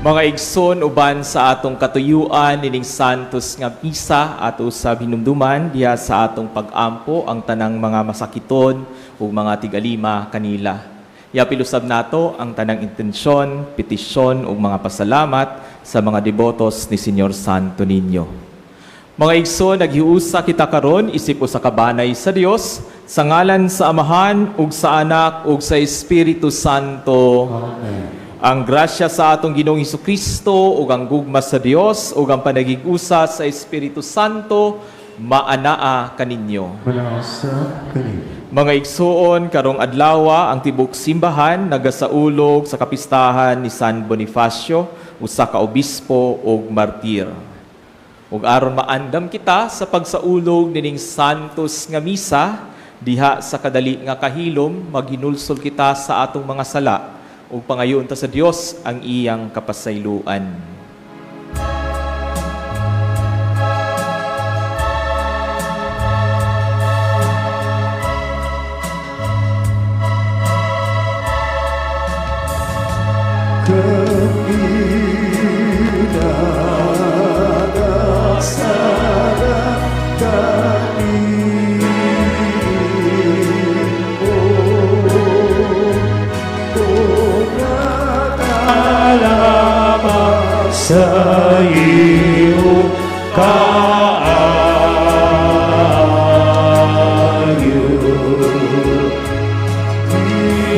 Mga igsoon, uban sa atong katuyuan nining Santos nga misa, ato sa hinumduman diha sa atong pag-ampo ang tanang mga masakiton ug mga tigalima kanila. Iapil usab nato ang tanang intensyon, petisyon ug mga pasalamat sa mga debotos ni Señor Santo Niño. Mga igsoon, naghiusa kita karon isip usa ka banay sa Dios sa ngalan sa Amahan ug sa Anak ug sa Espiritu Santo. Amen. Ang grasya sa atong Ginoong Kristo ug ang gugma sa Dios ug ang panagig-usa sa Espiritu Santo maanaa kaninyo. Manasa kanimo. Mga igsuon, karong adlawa ang tibok simbahan nagasaulog sa kapistahan ni San Bonifacio, usa ka obispo ug martir. Ug aron maandam kita sa pagsaulog nining Santos nga misa, diha sa kadali nga kahilom maghinulsol kita sa atong mga sala ug pangayoon ta sa Dios ang iyang kapasayloan. Kami nagasala kanimo, kung nagkalama sa iyong kaayo.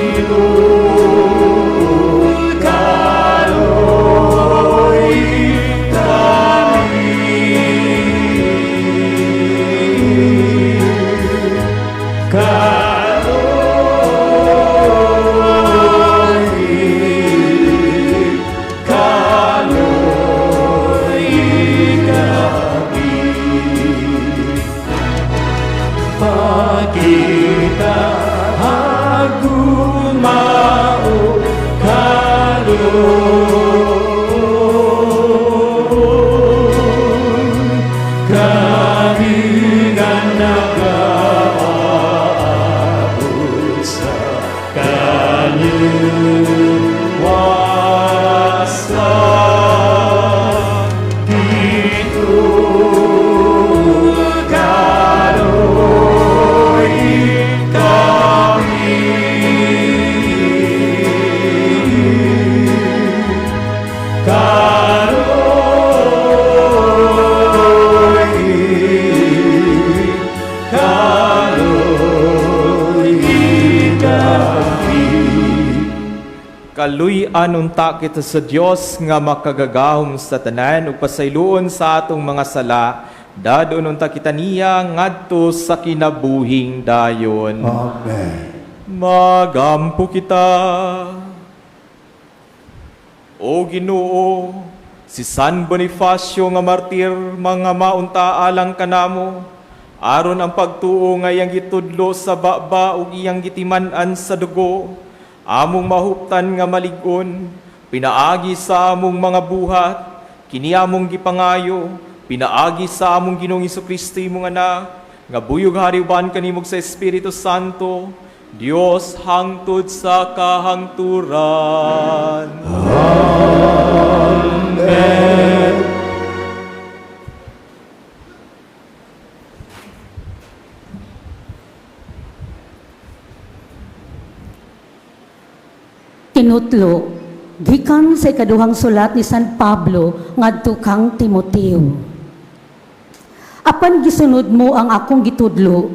Ginoo, kaloy kami. Kaloy, kaloy kami. Pakita hagumao kaloy kami nga nagaabot sa kaluwasan. Ginoo, kaloy kami. Kaloy, kaloy kami. Kaluy-an unta kita sa Dios nga makagagahom sa tanan ug pasayloon sa atong mga sala, dadon unta kita niya ngadto sa kinabuhing dayon. Amen. Magampo kita. O Ginoo, si San Bonifacio nga martir mga maunta alang kanamo, aron ang pagtuo nga iyang gitudlo sa baba ug iyang gitiman-an sa dugo, among mahuptan nga malig-on, pinaagi sa among mga buhat, kini among gipangayo, pinaagi sa among Ginoong Kristo imong anak, nga buyog hari uban kanimo sa Espiritu Santo, Dios hangtod sa kahangturan. Amen. Tinutlo, gikan sa ikaduhang sulat ni San Pablo ngadto kang Timoteo. Apan gisunod mo ang akong gitudlo,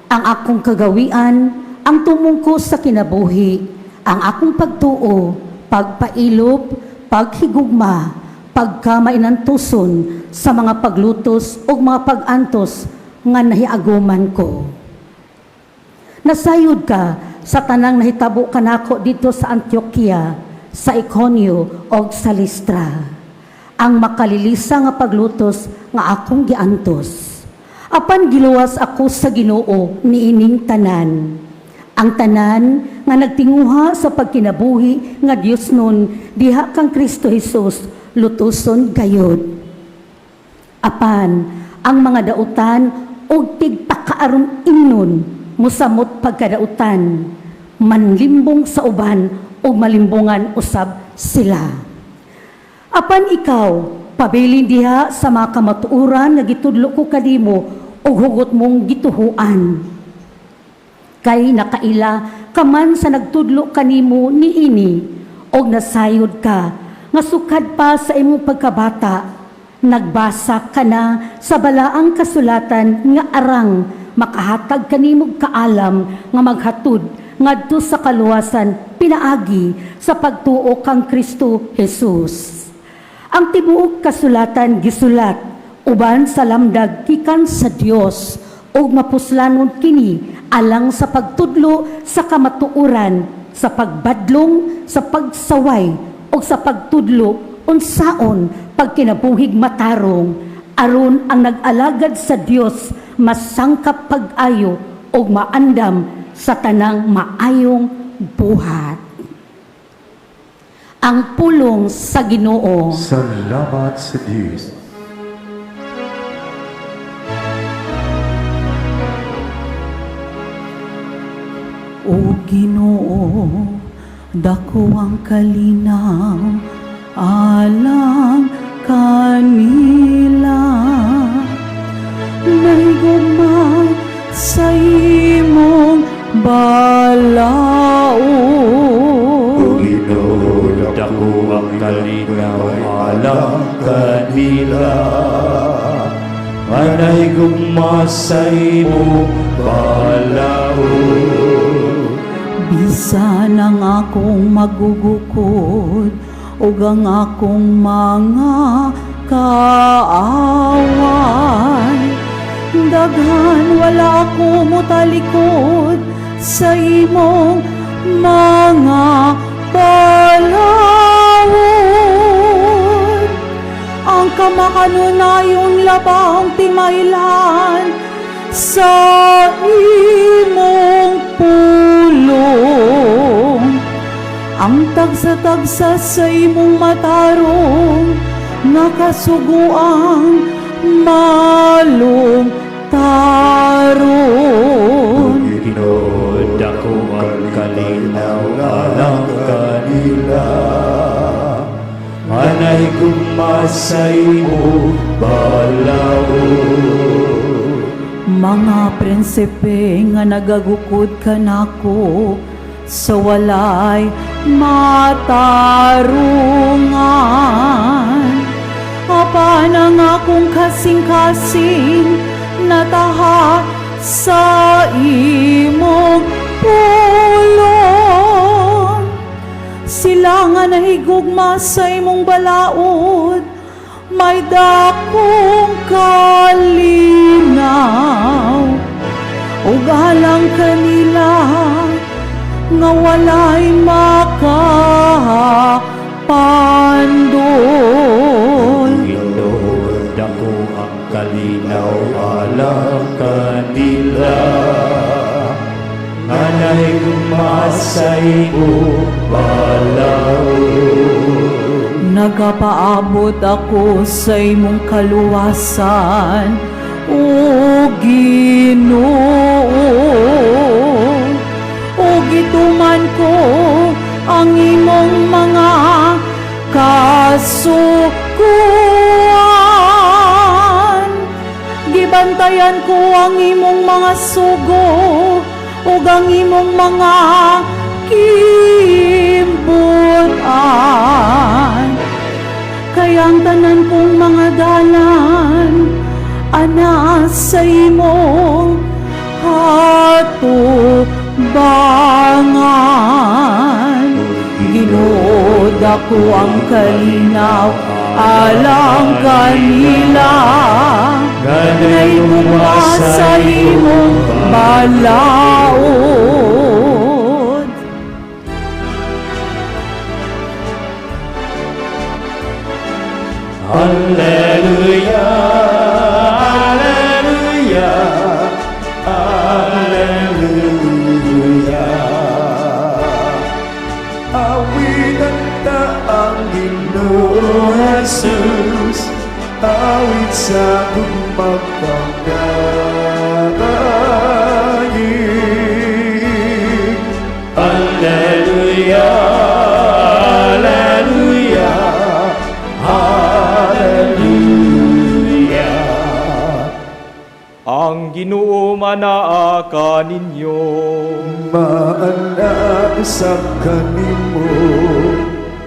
ang akong kagawian, ang tumungko sa kinabuhi, ang akong pagtuo, pagpailop, paghigugma, pagkamainantuson sa mga paglutos ug mga pag-antos nga nahiaguman ko. Nasayod ka sa tanang nahitabo kanako dito sa Antioquia, sa Iconio og sa Listra. Ang makalilisa nga paglutos nga akong giantos. Apan giluwas ako sa Ginoo niining tanan. Ang tanan nga nagtinguha sa pagkinabuhi nga Dios nun diha kang Kristo Jesus lutuson gayod. Apan ang mga dautan og tigpakaaron ingnon musamot pagkadautan, manlimbong sa uban ug malimbungan usab sila. Apan ikaw, pabilin diha sa mga kamatuoran nga gitudlo ko kanimo ug hugot mong gituhuan. Kay nakaila ka man sa nagtudlo kanimo niini og nasayod ka nga sukad pa sa imong pagkabata, nagbasa ka na sa balaang kasulatan nga arang makahatag kanimog kaalam nga maghatod ngadto sa kaluwasan pinaagi sa pagtuo kang Kristo Jesus. Ang tibuok kasulatan gisulat uban sa lamdag gikan sa Dios ug mapuslanon kini alang sa pagtudlo sa kamatuoran, sa pagbadlong, sa pagsaway ug sa pagtudlo unsaon pagkinabuhig matarong, aron ang nag-alagad sa Dios masangkap pag-ayo ug maandam sa tanang maayong buhat. Ang pulong sa Ginoo. Salamat sa Diyos. O Ginoo, dako ang kalinaw alang kanila. Nahigugma sa imong balaod. O Ginoo, Dako ang kalinaw alang kanila nga nahigugma sa imong balaod. Bisan ang akong magugukod ug ang akong mga kaaway, daghan, wala ako motalikod sa imong mga balaod. Ang kamakanunayon labang timaylan sa imong pulong. Ang tagsa-tagsa sa imong matarong nga kasuguang malong taron. Ginoo, dako ang kalinaw alang kanila nga nahigugma sa imong balaod. Mga prinsipe nga nagagukod kanako sa walay matarungan, apan ang akong kasing-kasing nataha sa imong pulong. Sila nga nahigugma sa imong balaod, may dakong kalinaw. Ug alang kanila nga walay makapandol. Ginoo, dako ang kalinaw alang kanila nga nahigugma sa imong balaod. Nagapaabot ako sa imong kaluwasan, O Ginoo. O gituman ko ang imong mga kasuguan. Gibantayan ko ang imong mga sugo ug ang imong mga kimbutan. Kay ang tanan kong mga dalan ana sa imong hatubangan. Ginoo, dako ang kalinaw alang kanila Nga nahigugma sa imong balaod. Alleluia, Alleluia, Alleluia. Awitan ta ang Ginoo Jesus, awit sa gugmang pangdayig. Alleluia, Alleluia, Kaninyo. Maana usab kanimo.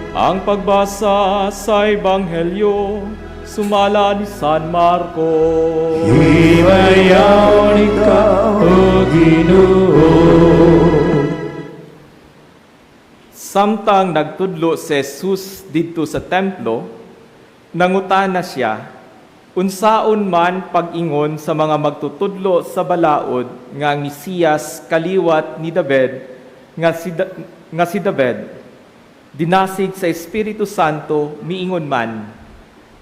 Ang pagbasa sa Ebanghelyo sumala ni San Marcos. Himayaon ikaw, O Ginoo. Samtang nagtudlo si Jesus didto sa templo, nangutana siya, "Unsaon man pag-ingon sa mga magtutudlo sa balaod nga ang Mesiyas kaliwat ni David, nga si David, dinasig sa Espiritu Santo, miingon man,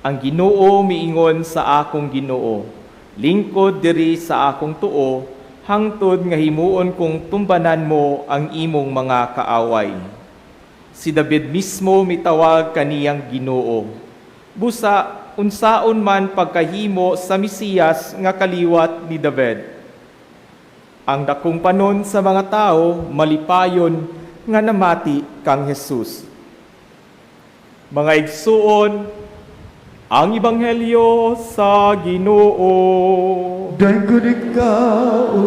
'Ang Ginoo miingon sa akong Ginoo, lingkod diri sa akong tuo, hangtod nga himuon kong tumbanan mo ang imong mga kaaway'? Si David mismo mitawag kaniyang Ginoo. Busa unsaon man pagkahimo sa Mesiyas nga kaliwat ni David?" Ang dakong panon sa mga tao malipayon nga namati kang Jesus. Mga igsuon, ang ebanghelyo sa Ginoo. Daghon ikaw, O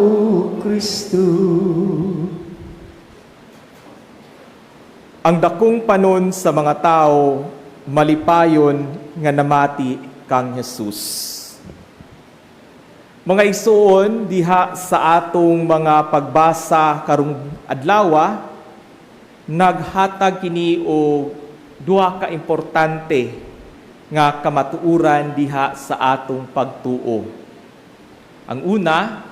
Kristo. Ang dakong panon sa mga tao malipayon nga namati kang Jesus. Mga igsuon, diha sa atong mga pagbasa karong adlawa, naghatag kini og duha ka importante nga kamatuoran diha sa atong pagtuo. Ang una,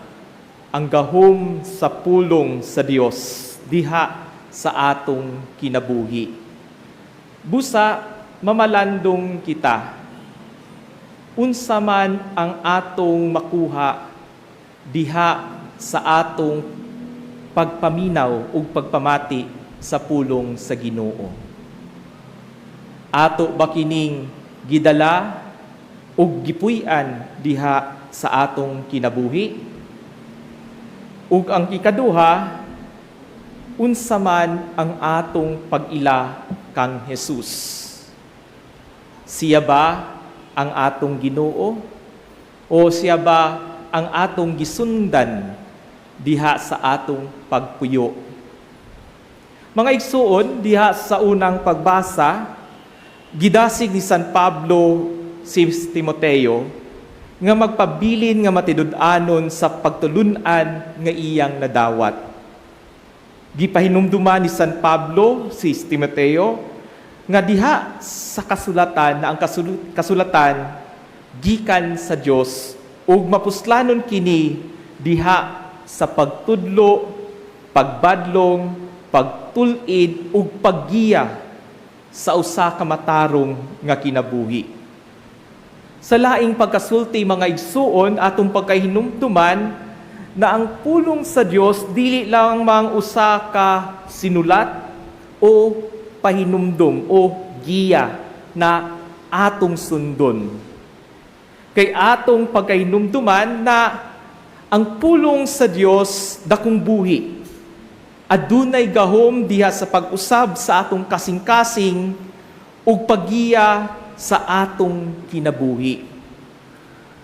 ang gahom sa pulong sa Dios diha sa atong kinabuhi. Busa mamalandong kita, unsa man ang atong makuha diha sa atong pagpaminaw ug pagpamati sa pulong sa Ginoo? Ato ba kining gidala ug gipuy-an diha sa atong kinabuhi? Ug ang ikaduha, unsa man ang atong pag-ila kang Jesus? Siya ba ang atong Ginoo o siya ba ang atong gisundan diha sa atong pagpuyo? Mga igsuon, diha sa unang pagbasa, gidasig ni San Pablo si Timoteo nga magpabilin nga matinud-anon sa pagtulun-an nga iyang nadawat. Gipahinumduman ni San Pablo si Timoteo nga diha sa kasulatan na ang kasulatan gikan sa Dios ug mapuslanon kini diha sa pagtudlo, pagbadlong, pagtul-id ug paggiya sa usa ka matarong nga kinabuhi. Sa laing pagkasulti, mga igsuon, atong pagkahinumduman na ang pulong sa Dios dili lang mang usa ka sinulat o pahinumdum o giya na atong sundon. Kay atong pagkahinumduman na ang pulong sa Dios dakong buhi. Adunay gahom diha sa pag-usab sa atong kasing-kasing ug paggiya sa atong kinabuhi.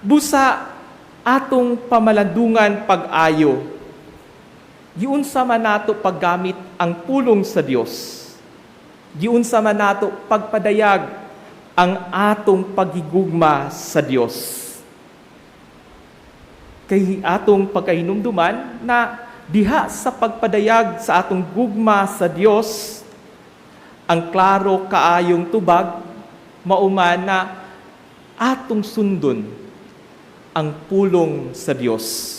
Busa atong pamalandungan pag-ayo, giunsa man nato paggamit ang pulong sa Dios? Giunsa man nato pagpadayag ang atong paghigugma sa Dios? Kay atong pagkahinumduman na diha sa pagpadayag sa atong gugma sa Dios, ang klaro kaayong tubag mauman na atong sundon ang pulong sa Dios.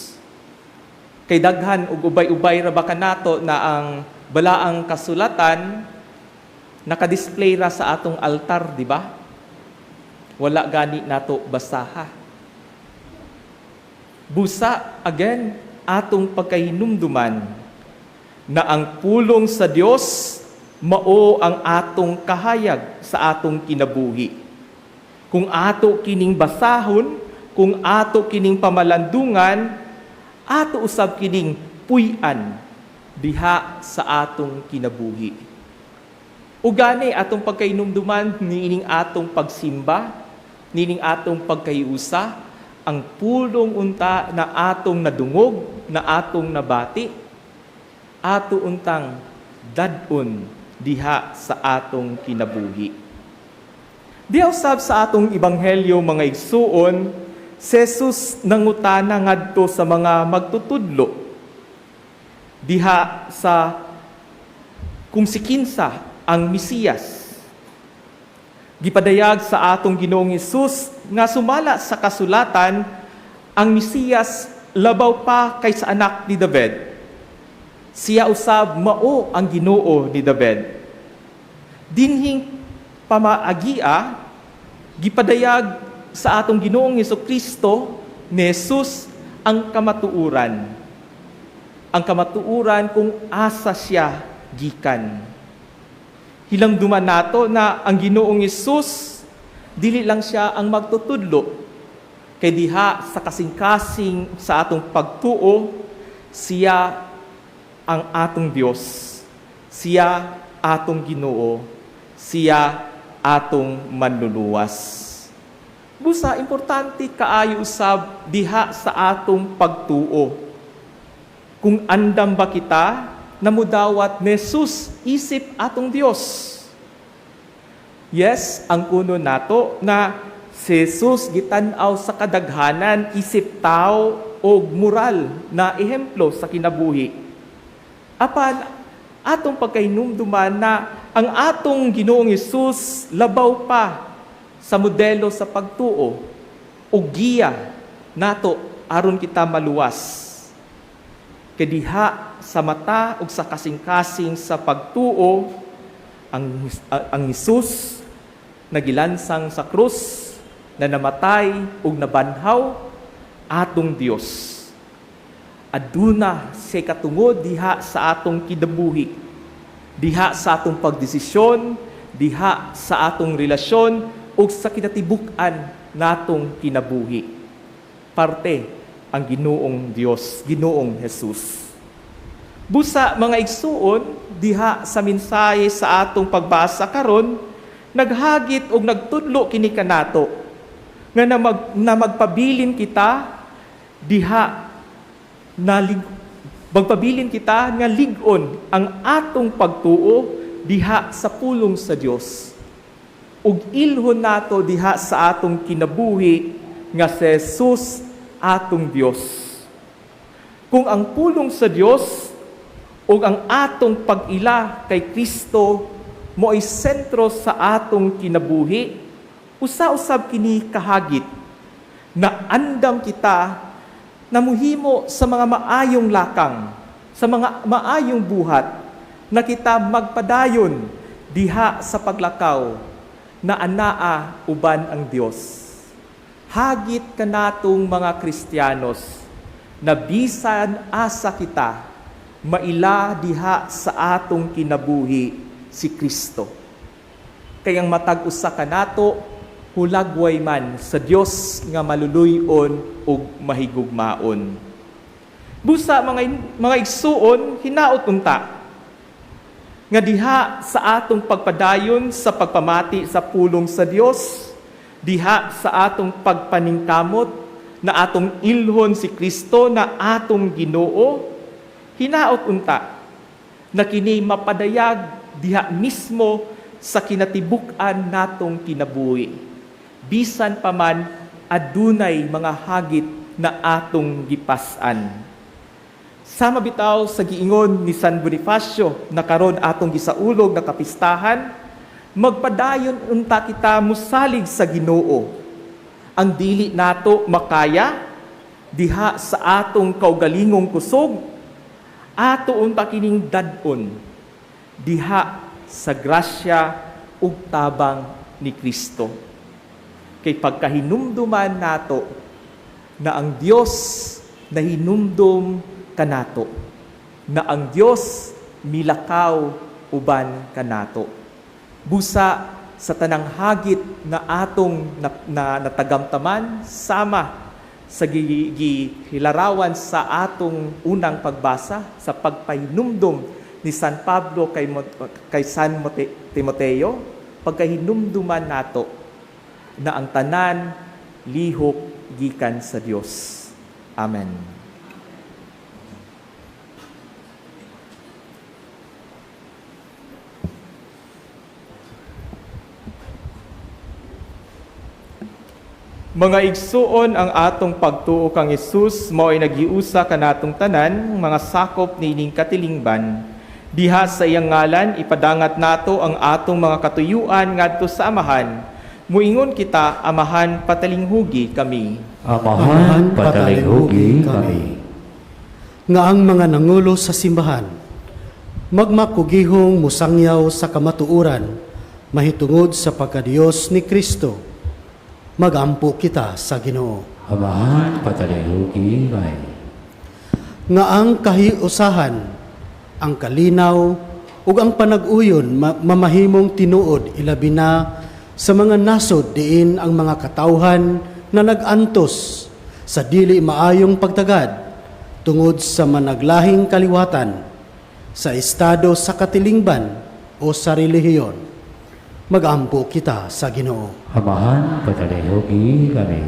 Kay daghan ug ubay-ubay ra ba kanato na ang balaang kasulatan naka-display ra sa atong altar, di ba? Wala gani nato basaha. Busa, again, atong pagkahinumduman na ang pulong sa Dios mao ang atong kahayag sa atong kinabuhi. Kung ato kining basahon, kung ato kining pamalandungan, ato usab kining puy-an diha sa atong kinabuhi. Ug gani atong pagkahinumduman niining atong pagsimba, niining atong pagkaiusa, ang pulong unta na atong nadungog. na atong nabati, ato untang dad-on diha sa atong kinabuhi. Diha usab sa atong ebanghelyo, mga igsuon, si Jesus nangutana ngadto sa mga magtutudlo diha sa kung si kinsa ang Mesiyas. Gipadayag sa atong Ginoong Hesus nga sumala sa kasulatan, ang Mesiyas labaw pa kaysa anak ni David. Siya usab mao ang Ginoo ni David. Dinhing pamaagia, gipadayag sa atong Ginoong Hesus Kristo ni Jesus ang kamatuoran. Ang kamatuoran kung asa siya gikan. Hilamduman nato na ang Ginoong Hesus, dili lang siya ang magtutudlo, kay diha sa kasing-kasing sa atong pagtuo, siya ang atong Dios. Siya atong Ginoo, siya atong manluluwas. Busa, importante kaayo usab diha sa atong pagtuo. Kung andam ba kita na mudawat ni Jesus isip atong Dios? Yes, ang kuno nato na si Jesus gitan-aw sa kadaghanan isip tao o moral na ehemplo sa kinabuhi. Apan atong pagkahinumduman na ang atong Ginoong Hesus labaw pa sa modelo sa pagtuo o giya nato aron kita maluwas. Kay diha sa mata ug sa kasing-kasing sa pagtuo, ang Hesus nagilansang sa krus, na namatay ug nabanhaw, atong Dios. Aduna siya katungod diha sa atong kinabuhi, diha sa atong pagdesisyon, diha sa atong relasyon ug sa kinatibuk-an natong kinabuhi. Parte ang Ginoong Dios, Ginoong Jesus. Busa, mga igsuon, diha sa mensahe sa atong pagbasa karon, naghagit og nagtudlo kini kanato nga na magpabilin kita diha na magpabilin kita nga lig-on ang atong pagtuo diha sa pulong sa Dios. Ug ilhon nato diha sa atong kinabuhi nga si Jesus atong Dios. Kung ang pulong sa Dios ug ang atong pag-ila kay Kristo mo'y sentro sa atong kinabuhi, usa-usab kini kahagit na andam kita na muhimo sa mga maayong lakang, sa mga maayong buhat, na kita magpadayon diha sa paglakaw na anaa uban ang Dios. Hagit kanatong mga Kristiyanos na bisan asa kita, maila diha sa atong kinabuhi si Kristo. Kay ang matag usa kanato hulagway man sa Dios nga maluluy-on ug mahigugmaon. Busa, mga igsuon, hinaot unta nga diha sa atong pagpadayon sa pagpamati sa pulong sa Dios, diha sa atong pagpaningkamot na atong ilhon si Kristo na atong Ginoo, hinaot unta na kini mapadayag diha mismo sa kinatibuk-an natong kinabuhi, bisan pa man adunay mga hagit na atong gipas-an. Sama bitaw sa giingon ni San Bonifacio na karon atong gisaulog na kapistahan, magpadayon unta kita musalig sa Ginoo. Ang dili nato makaya diha sa atong kaugalingong kusog, ato unta kining dad-on diha sa grasya ug tabang ni Kristo. Kay pagkahinumduman nato na ang Dios nahinumdum kanato, na ang Dios milakaw uban kanato. Busa, sa tanang hagit na atong na natagamtaman, sama sa gihilarawan sa atong unang pagbasa sa pagpahinumdum ni San Pablo kay San Timoteo, pagkahinumduman nato na ang tanan lihok gikan sa Dios. Amen. Mga igsuon, ang atong pagtuo kang Hesus mao'y nagiusa kanatong tanan mga sakop niining katilingban. Diha sa iyang ngalan ipadangat nato ang atong mga katuyuan ngadto sa Amahan. Muingon kita, Amahan, patalinghugi kami. Amahan, patalinghugi kami. Nga ang mga nangulo sa simbahan magmakugihong musangyaw sa kamatuoran mahitungod sa pagkadiyos ni Kristo. Magampo kita sa Ginoo. Amahan, patalinghugi kami. Nga ang kahiusahan, ang kalinaw ug ang panag-uyon mamahimong tinuod, ilabi na sa mga nasod diin ang mga katawhan na nag-antos sa dili maayong pagtagad tungod sa managlahing kaliwatan, sa estado sa katilingban o sa relihiyon. Magampo kita sa Ginoo. Amahan, patalinghugi kami.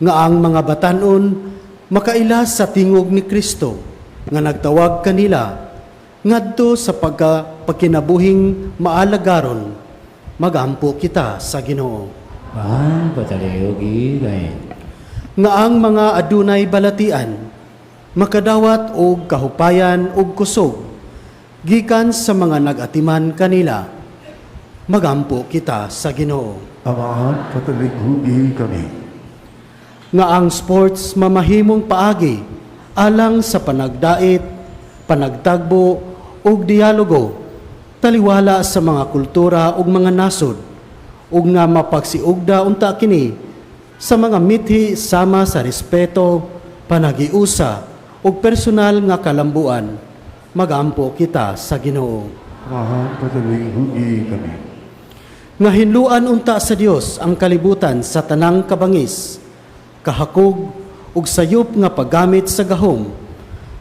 Nga ang mga batanon makaila sa tingog ni Kristo nga nagtawag kanila ngadto sa pagkinabuhing maalagaron. Magampo kita sa Ginoo. Amahan, patalinghugi kami. Nga ang mga adunay balatian makadawat og kahupayan ug kusog gikan sa mga nag-atiman kanila. Magampo kita sa Ginoo. Amahan, patalinghugi kami. Nga ang sports mamahimong paagi alang sa panagdait, panagtagbo ug dialogo taliwala sa mga kultura ug mga nasod, ug nga mapagsiugda unta kini sa mga mithi sama sa respeto, panagiusa ug personal nga kalambuan. Magampo kita sa Ginoo. Amahan, patalinghugi kami. Nga hinluan unta sa Dios ang kalibutan sa tanang kabangis, kahakog ug sayop nga paggamit sa gahom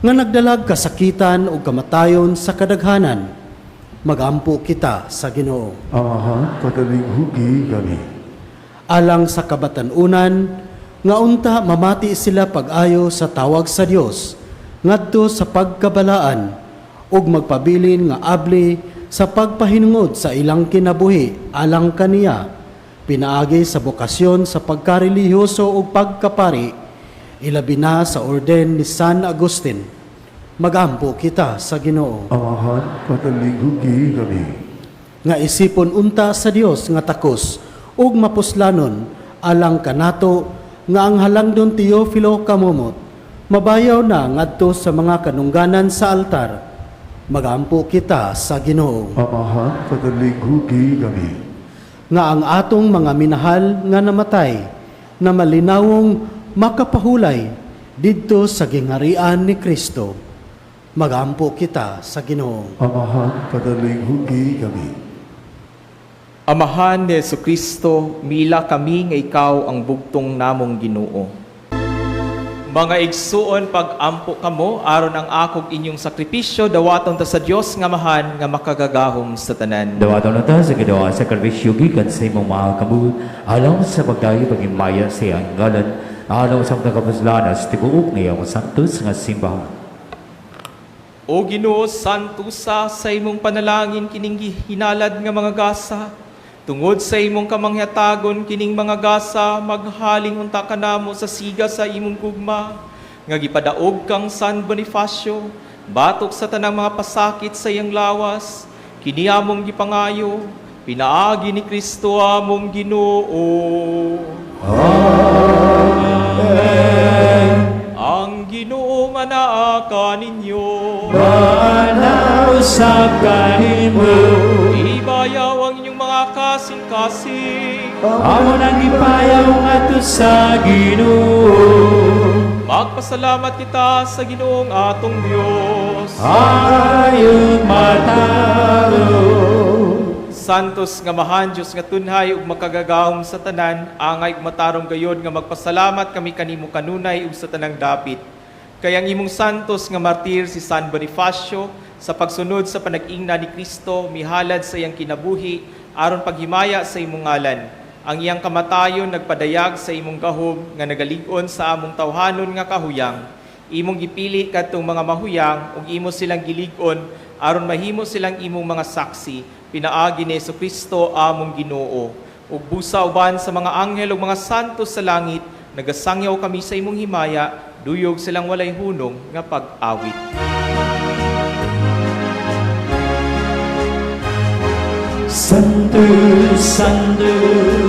nga nagdalag kasakitan ug kamatayon sa kadaghanan. Magampo kita sa Ginoo. Amahan, patalinghugi kami. Alang sa kabatan-unan nga unta mamati sila pag-ayo sa tawag sa Dios ngadto sa pagkabalaan ug magpabilin nga abli sa pagpahinungod sa ilang kinabuhi alang kaniya pinaagi sa bokasyon sa pagkarelihiyoso ug pagkapari, ilabi na sa orden ni San Agustin. Magampo kita sa Ginoo. Amahan, patalinghugi kami. Nga isipon unta sa Dios nga takos ug mapuslanon alang kanato nga ang halangdon Teofilo Camomot mabayaw na ngadto sa mga kanungganan sa altar. Magampo kita sa Ginoo. Amahan, patalinghugi kami. Nga ang atong mga minahal nga namatay na malinawong makapahulay didto sa gingharian ni Kristo. Magampo kita sa Ginoo. Amahan, patalinghugi kami. Amahan ni Kristo, mila kami nga ikaw ang bugtong namong Ginoo. Mga igsuon, pag-ampo kamo aron ang akog inyong sakripisyo dawaton ta sa Dios nga Amahan nga makagagahom sa tanan. Dawaton ta sa Ginoo ang sakripisyo gikan sa imong mga kamot alang sa pagdayo paghimaya sa iyang ngalan, alang sa mga kapuslanan sa tibuok nga iyang santos nga simbahan. O Ginoo, santusa sa imong panalangin kining gihinalad nga mga gasa. Tungod sa imong kamanghatagon kining mga gasa, maghaling unta kanamo sa siga sa imong gugma nga gipadaog kang San Bonifacio batok sa tanang mga pasakit sa iyang lawas. Kini among gipangayo pinaagi ni Kristo among Ginoo. Amen. Ang Ginoo manaa kaninyo. Usab kanimo. Ibayaw ang inyong mga kasing-kasing. Amo nang gipayaw ngadto sa Ginoo. Magpasalamat kita sa Ginoong atong Dios. Ayon matarong. Santos nga Amahan, Dios nga tunhay ug makagagahom sa tanan, angay ug matarong gayod nga magpasalamat kami kanimo kanunay ug sa tanang dapit. Kay ang imong santos nga martir si San Bonifacio sa pagsunod sa panag-ingna ni Kristo mihalad sa iyang kinabuhi aron paghimaya sa imong ngalan. Ang iyang kamatayon nagpadayag sa imong gahom nga nagalig-on sa among tawhanon nga kahuyang. Imong gipili kadtong mga mahuyang ug imo silang gilig-on aron mahimo silang imong mga saksi pinaagi ni Kristo among Ginoo. Ug busa uban sa mga anghel ug mga santos sa langit, nagasangyaw kami sa imong himaya, duyog silang walay hunong nga pag-awit. Santo, Santo,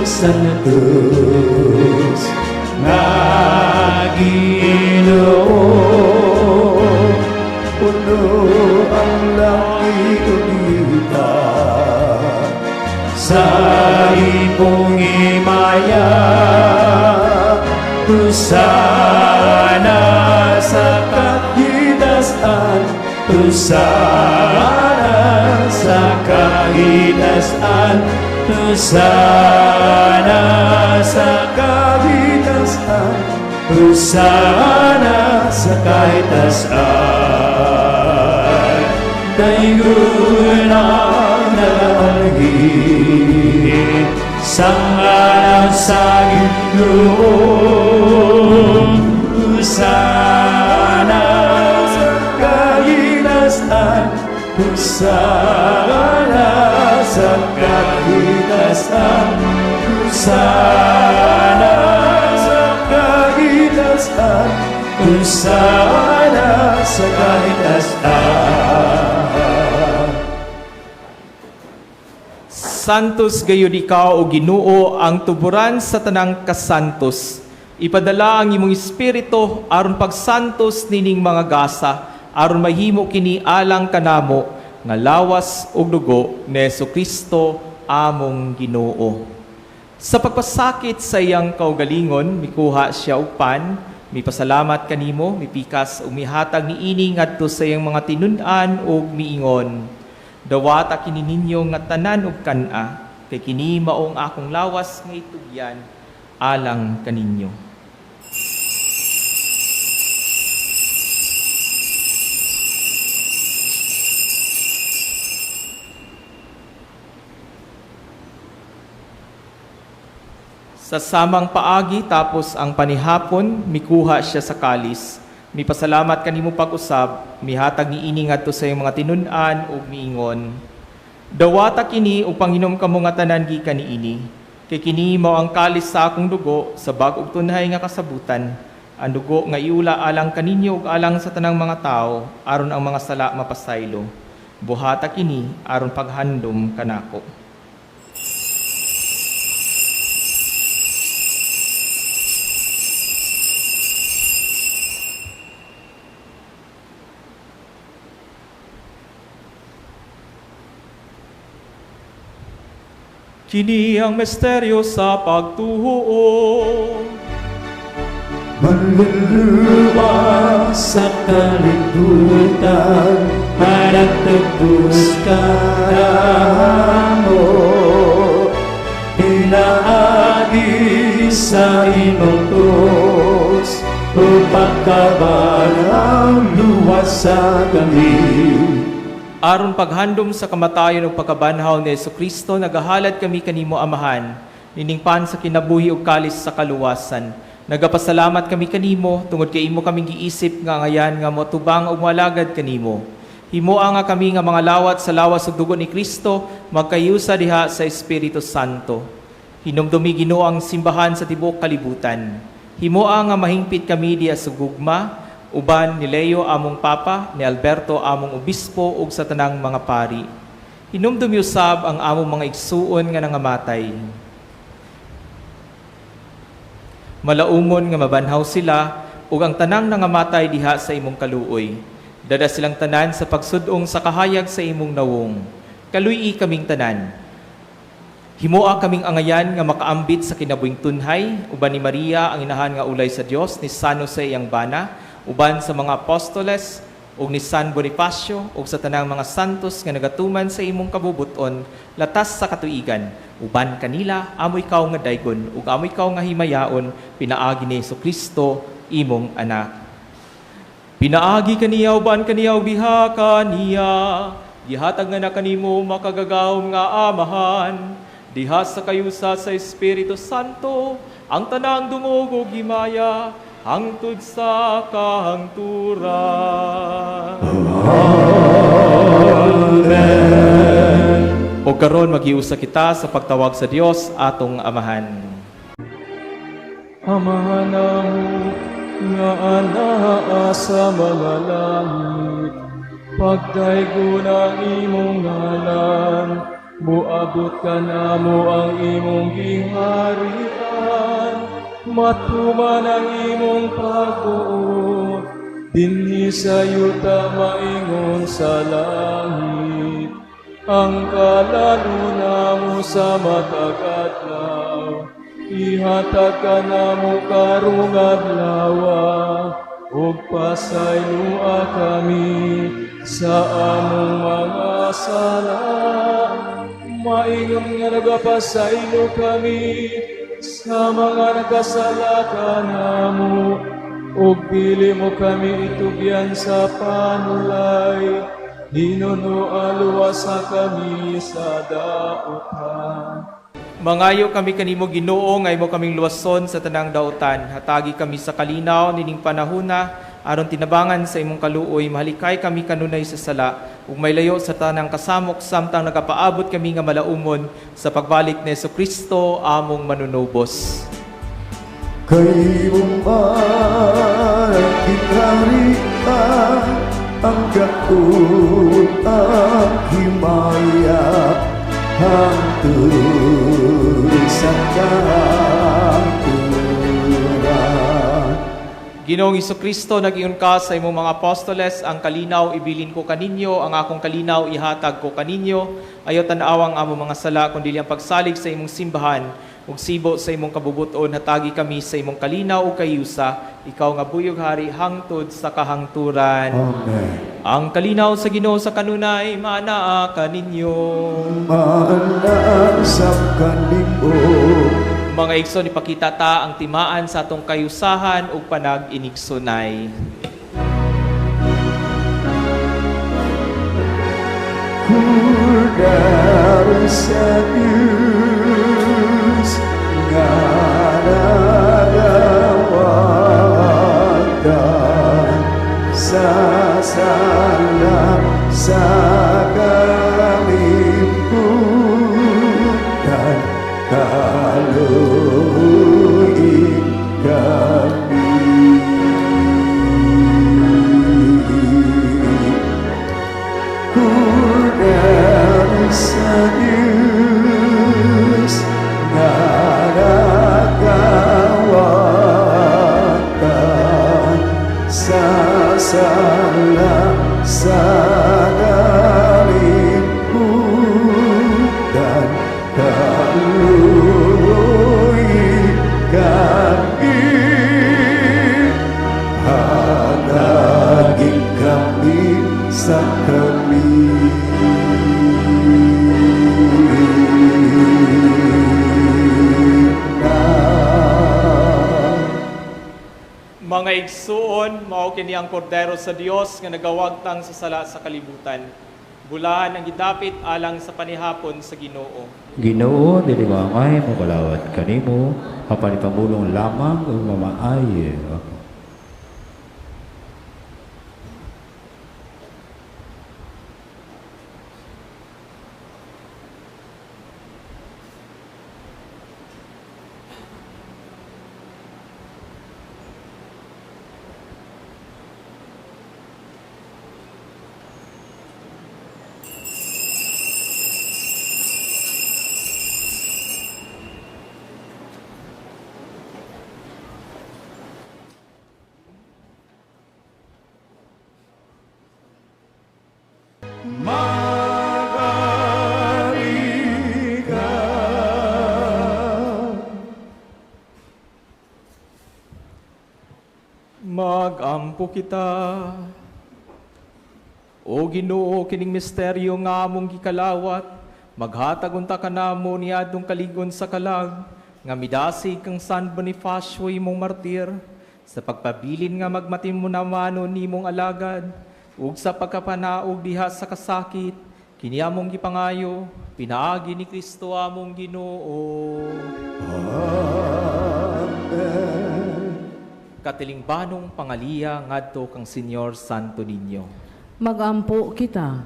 Santos, nga Ginoo, Puno ang langit ug yuta sa imong himaya, Hosana sa kahitasan, Hosana sa kahitasan, Hosana sa kahitasan, Hosana sa kahitasan. Daygon ang nagaanhi sa ngalan sa Ginoo. Hosana sa kahitasan, Hosana sa kahitasan, Hosana sa kahitasan, Hosana sa kahitasan. Santos gayud ikaw o Ginoo ang tuburan sa tanang kasantos. Ipadala ang imong espiritu aron pagsantos nining mga gasa, aron mahimo kini alang kanamo nga lawas ug dugo ni Kristo among Ginoo. Sa pagpasakit sa iyang kaugalingon, mikuha siya og pan, mipasalamat kanimo, mipikas ug mihatag niini ngadto sa iyang mga tinun-an ug miingon. Dawata kini ninyo nga tanan ug kan-a, kay kini mao ang akong lawas nga itugyan alang kaninyo. Sa samang paagi tapos ang panihapon, mikuha siya sa kalis. Mipasalamat kanimo pag-usab, mihatag niini ngadto sa iyang mga tinun-an ug miingon. Dawata kini ug panginom kamo nga tanan gikan niini. Kay kini mao ang kalis sa akong dugo sa bag-ong tunhay nga kasabutan. Ang dugo nga iula alang kaninyo ug alang sa tanang mga tawo aron ang mga sala mapasaylo. Buhata kini aron paghandom kanako. Kini ang misteryo sa pagtuo. Manluluwas sa kalibutan, managtagpos ka mo. Pinaagi sa imong krus, upang luwas sa kami. Aron paghandom sa kamatayon ug pagkabanhaw ni Kristo, nagahalad kami kanimo Amahan, niningpan sa kinabuhi ug kalis sa kaluwasan. Nagapasalamat kami kanimo tungod kay imo kaming giisip nga ngayan nga motubang ug moalagad kanimo. Himoa nga kami nga mga lawat sa lawas ug dugo ni Kristo, magkayusa diha sa Espiritu Santo. Hinumdumi Ginoo ang simbahan sa tibuok kalibutan. Himoa nga mahingpit kami diha sa gugma, uban ni Leo among Papa, ni Alberto among Obispo ug sa tanang mga pari. Hinumdumi usab ang among mga igsuon nga nangamatay. Malaumon nga mabanhaw sila ug ang tanang nangamatay diha sa imong kaluoy. Dada silang tanan sa pagsud-ong sa kahayag sa imong nawong. Kaluy-i kaming tanan. Himoa kaming angayan nga makaambit sa kinabuhing tunhay, uban ni Maria ang inahan nga ulay sa Dios, ni San Jose iyang bana, uban sa mga apostoles ug ni San Bonifacio ug sa tanang mga santos nga nagatuman sa imong kabubuton latas sa katuigan, uban kanila amoy ikaw nga daygon ug amoy ikaw nga himayaon pinaagi ni Kristo imong anak. Pinaagi kaniya uban kaniya ug diha kaniya, gihatag nga na kanimo makagagahom nga Amahan, diha sa kayusa sa Espiritu Santo ang tanang dungog ug himaya hangtod sa kahangturan. Amen. O karon magiusa kita sa pagtawag sa Dios atong Amahan. Amahan namo nga anaa sa mga langit, pagdaygon ang imong ngalan, muabot kanamo ang imong giharian, matuman ang imong pagbuot, dinhi sa yuta maingon sa langit. Ang kalan-on namo sa matag adlaw, ihatag kanamo karong adlawa, ug pasayloa kami sa among mga sala, maingon nga nagapasaylo kami sa mga nagkasala kanamo, ug dili mo kami itugyan sa panulay, hinunoa luwasa kami sa dautan. Mangayo kami kanimo Ginoo nga imo kaming luwason sa tanang dautan. Hatagi kami sa kalinaw nining panahona aron tinabangan sa imong kaluoy, mahalikay kami kanunay sa sala ug may layo sa tanang kasamok samtang nagapaabot kami nga malaumon sa pagbalik ni Hesukristo among manunubos. Kay man kinaharian ang gakot ang himaya hangtod sa kahangturan. Ginoong Hesukristo, nag-ingon ka sa imong mga apostoles, ang kalinaw ibilin ko kaninyo, ang akong kalinaw ihatag ko kaninyo. Ayaw tan-awang among mga sala, kundi ang pagsalig sa imong simbahan ug sibo sa imong kabubuton, hatagi kami sa imong kalinaw ug kayusa, ikaw nga buyog hari hangtod sa kahangturan. Amen. Ang kalinaw sa Ginoo sa kanunay maanaa kaninyo. Maanaa sa kanimo. Mga igsoon, ipakita ta ang timaan sa atong kayusahan ug panag-inigsunay. Kordero sa Diyos nga nagawagtan sa sala sa kalibutan, kaluoy kami. Kordero sa Diyos nga nagawagtan sa sala sa kalibutan, kaluoy kami. Hatagi kami sa kalinaw. Mga igsuon, mao kini ang kordero sa Dios nga nagawagtang sa sala sa kalibutan. Bulahan ang gidapit alang sa panihapon sa Ginoo. Ginoo, dili ko angay mokalawat kanimo, apan ipamulong lamang ug mamaayo ako. Mag-ari ka. Magampo kita. O Ginoo, kining misteryo nga among gikalawat, maghatag unta kanamo niadtong kaligon sa kalag, nga midasig kang San Bonifacio imong martir, sa pagpabilin nga magmatimunamanon nimong alagad, ug sa pagkapanaog diha sa kasakit, kini among gipangayo, pinaagi ni Kristo among Ginoo. Amen. Katilingbanong pangaliya ngadto kang Señor Santo Niño. Magampo kita.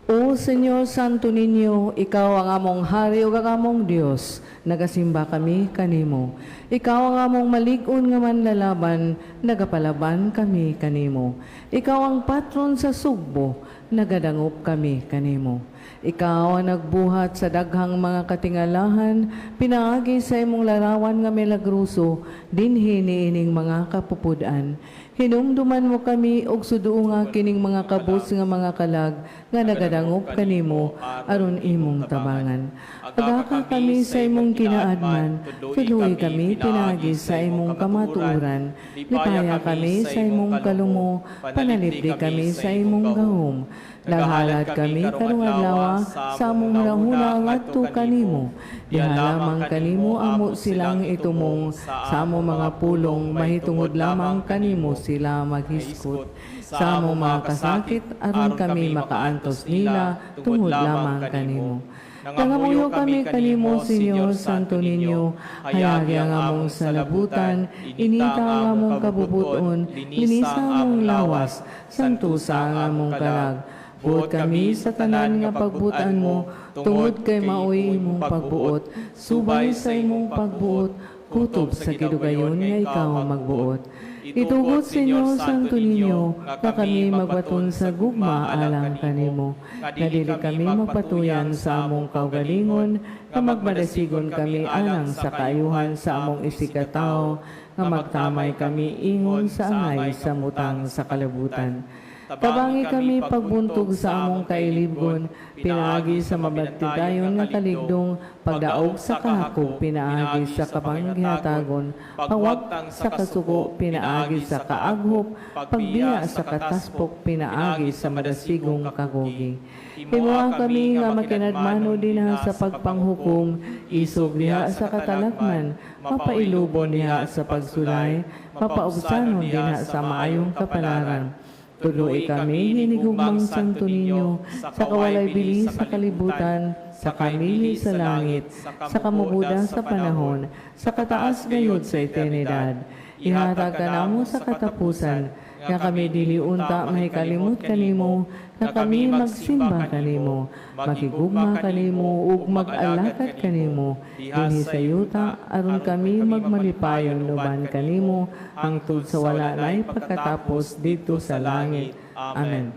O Señor Santo Niño, ikaw ang among hari ug ang among Dios, nagasimba kami kanimo. Ikaw ang among malig-on nga manlalaban, nagapalaban kami kanimo. Ikaw ang patron sa Sugbo, nagadangop kami kanimo. Ikaw ang nagbuhat sa daghang mga katingalahan, pinaagi sa imong larawan nga milagroso, dinhi niining mga kapupud-an. Hinumduman mo kami og suduonga kining mga kabus nga mga kalag nga nagadangop kanimo aron imong tabangan. Agaka kami sa imong kinaadman, tudloi kami pinaagi sa imong kamatuoran, lipaya kami sa imong kalumo, panalipdi kami sa imong gahom. Naghalad kami karong adlaw sa among hunahuna ngadto kanimo. Diha lamang kanimo amo silang itumong sa among mga pulong, mahitungod lamang kanimo sila maghisgot. Sa among mga kasakit aron kami makaantos nila tungod lamang kanimo. Nangamuyo kami kanimo, Señor Santo Niño, hayagi ang among salabutan, inita ang among kabubuton, linisa ang among lawas, santusa ang among kalag. Buot kami sa tanan nga pagbutan mo, tungod kay maoy imong pagbuot, subay sa imong pagbuot, kutob sa gidugayon nga ikaw magbuot. Itugot, Señor Santo Niño, nga kami magbaton sa gugma alang kanimo. Nga dili kami magpatuyan sa among kaugalingon, nga magmadasigon kami alang sa kaayuhan sa among isigkatawo, nga magtamay kami ingon sa angay sa mutang sa kalibutan. Tabangi kami pagbuntog sa among kailibgon, pinaagi sa mabagtidayon nga kaligdong, pagdaog sa kahakog, pinaagi sa kapanghatagon, pagwagtang sa kasuko, pinaagi sa kaaghop, pagbiya sa kataspok, pinaagi sa madasigong kagugi. Himoa kami nga makinadmano dinha sa pagpanghukom, isog diha sa katalagman, mapailubon diha sa pagsulay, mapaubsanon dinha sa maayong kapalaran. Tudloi kami hinigugmang Santo Niño sa kawalay bili sa kalibutan, sa kamili sa langit, sa kamubuda sa panahon, sa kataas gayud sa eternidad. Ihatag ka namo sa katapusan, nga kami dili unta mahikalimot kanimo, nga kami magsimba kanimo, makigugma kanimo ug mag-alagad kanimo dinhi sa yuta aron kami magmalipayon uban kanimo hangtod sa wala nay pagkatapos didto sa langit. Amen.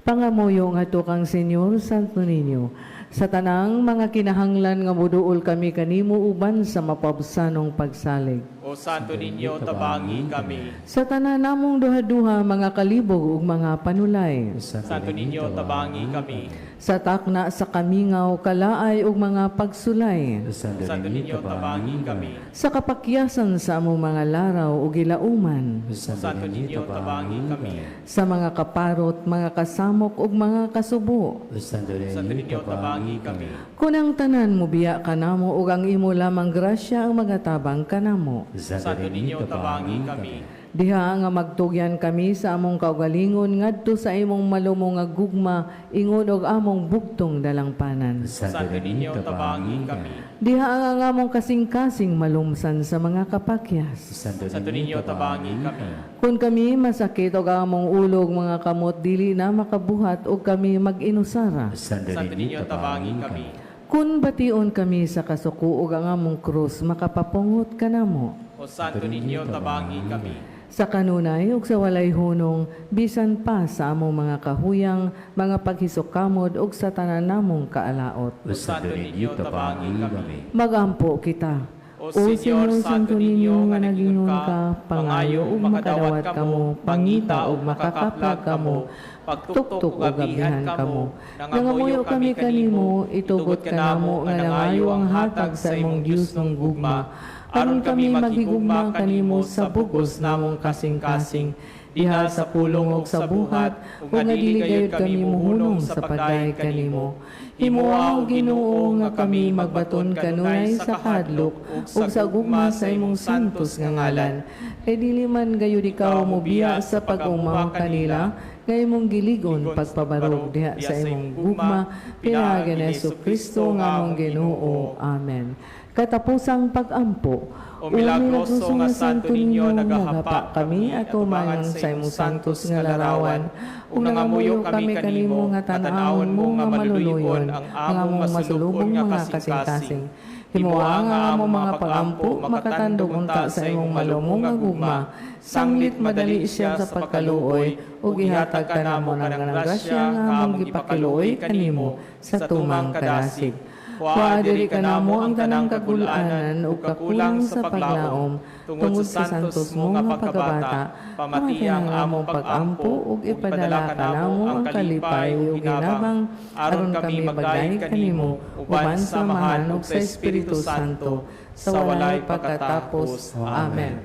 Pangamuyo ngadto kang Señor Santo Niño, sa tanang mga kinahanglan nga moduol kami kanimo uban sa mapabsanong pagsalig. O Santo Niño, tabangi kami. Sa tanan namong duha-duha mga kalibog ug mga panulay. Santo Niño, tabangi kami. Sa takna sa kamingaw, kalaay ug mga pagsulay. Santo Niño, tabangi kami. Sa kapakyasan sa among mga laraw ug gilauman. Santo Niño, tabangi kami. Sa mga kaparot, mga kasamok ug mga kasubo. Santo Niño, tabangi kami. Kun ang tanan mobiya kanamo ug ang imo lamang grasya ang magatabang kanamo. Santo Niño, tabangi kami. Diha nga magtugyan kami sa among kaugalingon ngadto sa imong malumo nga gugma ingon og among bugtong dalangpanan. Santo Niño, tabangi kami. Diha nga ang among kasing-kasing malumsan sa mga kapakyas. Santo Niño, tabangi kami. Kung kami masakit og ang among ulo ug mga kamot dili na makabuhat og kami mag-inusara. Santo Niño, tabangi kami. Kun bation kami sa kasuko ug ang among krus makapapungot kanamo. O Santo Niño, tabangi kami. Sa kanunay ug sa walay hunong bisan pa sa among mga kahuyang, mga paghisok-kamot ug sa tanan namong kaalaot. O Santo Niño, tabangi kami. Magampo kita. O Señor Santo Niño nga nagingon ka, pangayo ug makadawat kamo, pangita ug makakaplag kamo, pagtuktok ug ablihan kamo. Nangamuyo kami kanimo, itugot kanamo nga nangayo ang hatag sa imong Dios ng gugma, aron kami maghigugma kanimo sa bugos namong kasing-kasing, diha sa pulong ug sa buhat, ug nga dili gayud kami muhunong sa pagdayeg kanimo. Himoa, o Ginoo, nga kami magbaton kanunay sa kahadlok ug sa gugma sa imong santos nga ngalan. Kay dili man gayud ikaw mobiya sa pag-umaw kanila, nga imong giligon pagpabarog diha sa imong gugma, pinaagi ni Hesus Kristo nga among Ginoo. Amen. Katapusang pag-ampo. O milagroso nga Santo Niño, nagahapa kami atumangan sa imong santos nga larawan ug nangamuyo kami kanimo nga tan-awon mo nga maluluyon ang among masulubong mga kasing-kasing. Himoa nga among mga pagampo makatandog unta sa imong malumong nga gugma, sanglit madali siya sa pagkaluoy, ug ihatag kanamo ng grasya nga among gipakiluoy kanimo sa tumang kadasig. Kuha diri kanamo ang tanang kagulanan ug kakulang sa paglaom tungod sa santos mo nga pagkabata, pamati ang among pag-ampo ug ipadala kanamo ang kalipay ug hinabang aron kami magdayeg kanimo uban sa Amahan ug sa Espiritu Santo sa walay pagkatapos. Amen.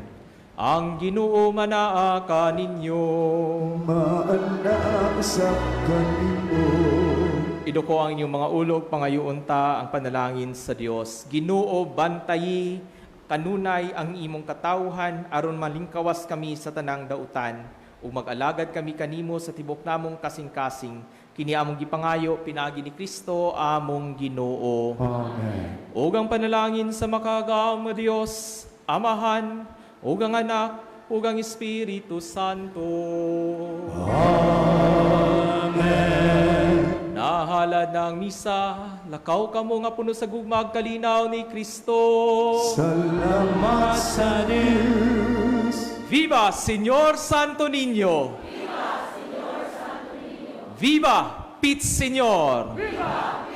Ang Ginoo manaa kaninyo. Maana sa kanimo. Iduko ang inyong mga ulog, pangayoon ta ang panalangin sa Dios. Ginoo, bantayi kanunay ang imong katawhan aron malingkawas kami sa tanang dautan ug mag-alagad kami kanimo sa tibok namong kasing-kasing. Kini among gipangayo pinaagi ni Kristo among Ginoo. Amen. Ug ang panalangin sa makagagahom nga Dios, Amahan, ug ang Anak, ug ang Espiritu Santo. Amen. Nahalad na ang misa, lakaw kamo nga puno sa gugma ug kalinaw ni Kristo. Salamat Sa Diyos. Viva Señor Santo Niño! Viva Señor Santo Niño! Viva Pit Señor! Viva!